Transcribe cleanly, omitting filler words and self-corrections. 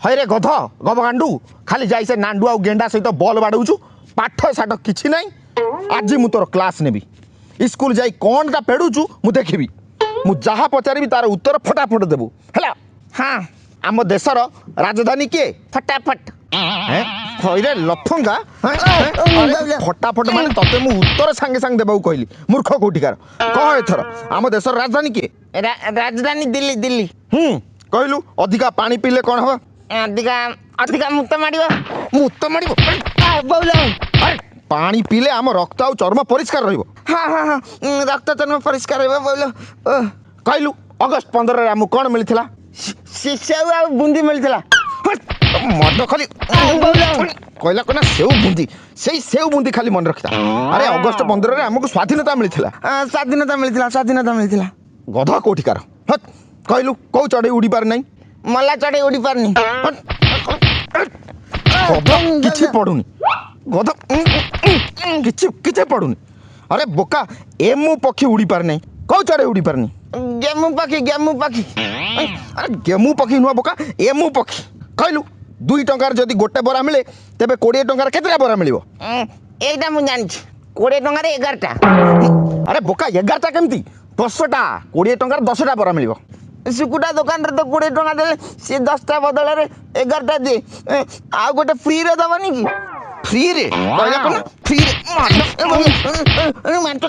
ହଇରେ ଗଧ ଗବଗାଣ୍ଡୁ, ଖାଲି ଯାଇ ସେ ନାଣ୍ଡୁ ଆଉ ଗେଣ୍ଡା ସହିତ ବଲ୍ ବାଡ଼ଉଛୁ, ପାଠ ସାଠ କିଛି ନାହିଁ। ଆଜି ମୁଁ ତୋର କ୍ଲାସ୍ ନେବି। ସ୍କୁଲ ଯାଇ କ'ଣଟା ପେଡ଼ୁଛୁ ମୁଁ ଦେଖିବି। ମୁଁ ଯାହା ପଚାରିବି ତାର ଉତ୍ତର ଫଟାଫଟ ଦେବୁ, ହେଲା? ହଁ। ଆମ ଦେଶର ରାଜଧାନୀ କିଏ? ଫଟାଫଟ। ହେଁ? ହଇରେ ଲଫଙ୍ଗା, ହେଁ? ହେଁ? ଆରେ, ଫଟାଫଟ ମାନେ ତତେ ମୁଁ ଉତ୍ତର ସାଙ୍ଗେ ସାଙ୍ଗେ ଦେବାକୁ କହିଲି। ମୂର୍ଖ କୋଉଠିକାର। କହ ଏଥର, ଆମ ଦେଶର ରାଜଧାନୀ କିଏ? ରାଜଧାନୀ ଦିଲ୍ଲୀ, ଦିଲ୍ଲୀ। ହୁଁ, କହିଲୁ, ଅଧିକା ପାଣି ପିଇଲେ କ'ଣ ହବ? ଅଧିକା ଅଧିକା ମୁତ ମାଡ଼ିବ। ମୁତ ମାଡ଼ିବ? ବୋଉଲ। ଆରେ, ପାଣି ପିଇଲେ ଆମ ରକ୍ତ ଆଉ ଚର୍ମ ପରିଷ୍କାର ରହିବ। ହଁ, ରକ୍ତ ଚର୍ମ ପରିଷ୍କାର ରହିବ ବୋଉଲ। କହିଲୁ, ଅଗଷ୍ଟ 15ରେ ଆମକୁ କ'ଣ ମିଳିଥିଲା? ସେଉ ଆଉ ବୁନ୍ଦି ମିଳିଥିଲା। ମଦ ଖାଲି ବୋଉଲ। କହିଲା କ'ଣ ସେଉ ବୁନ୍ଦି, ସେଇ ସେଉ ବୁନ୍ଦି ଖାଲି ମନେ ରଖିଥା। ଆରେ, ଅଗଷ୍ଟ 15ରେ ଆମକୁ ସ୍ୱାଧୀନତା ମିଳିଥିଲା। ସ୍ୱାଧୀନତା ମିଳିଥିଲା, ସ୍ୱାଧୀନତା ମିଳିଥିଲା। ଗଧ କୋଉଠିକାର। ହଟ୍। କହିଲୁ, କୋଉ ଚଢ଼େଇ ଉଡ଼ି ପାରେ ନାହିଁ? ମଲା ଚଢ଼େଇ ଉଡ଼ି ପାରୁନି। ହଟ୍। ଗଧ, କିଛି ପଢୁନି। ଗଧ, କିଛି କିଛି ପଢୁନି। ଆରେ ବୋକା, ଏମୁ ପକ୍ଷୀ ଉଡ଼ି ପାରେ ନାହିଁ। କୋଉ ଚଢ଼େଇ ଉଡ଼ି ପାରେନି? ଗେମୁ ପକ୍ଷୀ, ଗେମୁ ପକ୍ଷୀ। ଆରେ, ଗେମୁ ପକ୍ଷୀ ନୁହଁ ବୋକା, ଏମୁ ପକ୍ଷୀ। କହିଲୁ, 2 ଟଙ୍କାରେ ଯଦି ଗୋଟେ ବରା ମିଳେ, ତେବେ 20 ଟଙ୍କାରେ କେତେଟା ବରା ମିଳିବ? ଏଇଟା ମୁଁ ଜାଣିଛି, 20 ଟଙ୍କାରେ 11ଟା। ଆରେ ବୋକା, 11ଟା କେମିତି? 10ଟା। 20 ଟଙ୍କାରେ 10ଟା ବରା ମିଳିବ। ଶୁକୁଟା ଦୋକାନରେ ତ 20 ଟଙ୍କା ଦେଲେ ସିଏ 10ଟା ବଦଳରେ 11ଟା ଦିଏ। ଆଉ ଗୋଟେ ଫ୍ରିରେ ଦବନି କି? ଫ୍ରିରେ କହିଲା କ'ଣ ଫ୍ରିରେ? ମାଣ୍ଟ।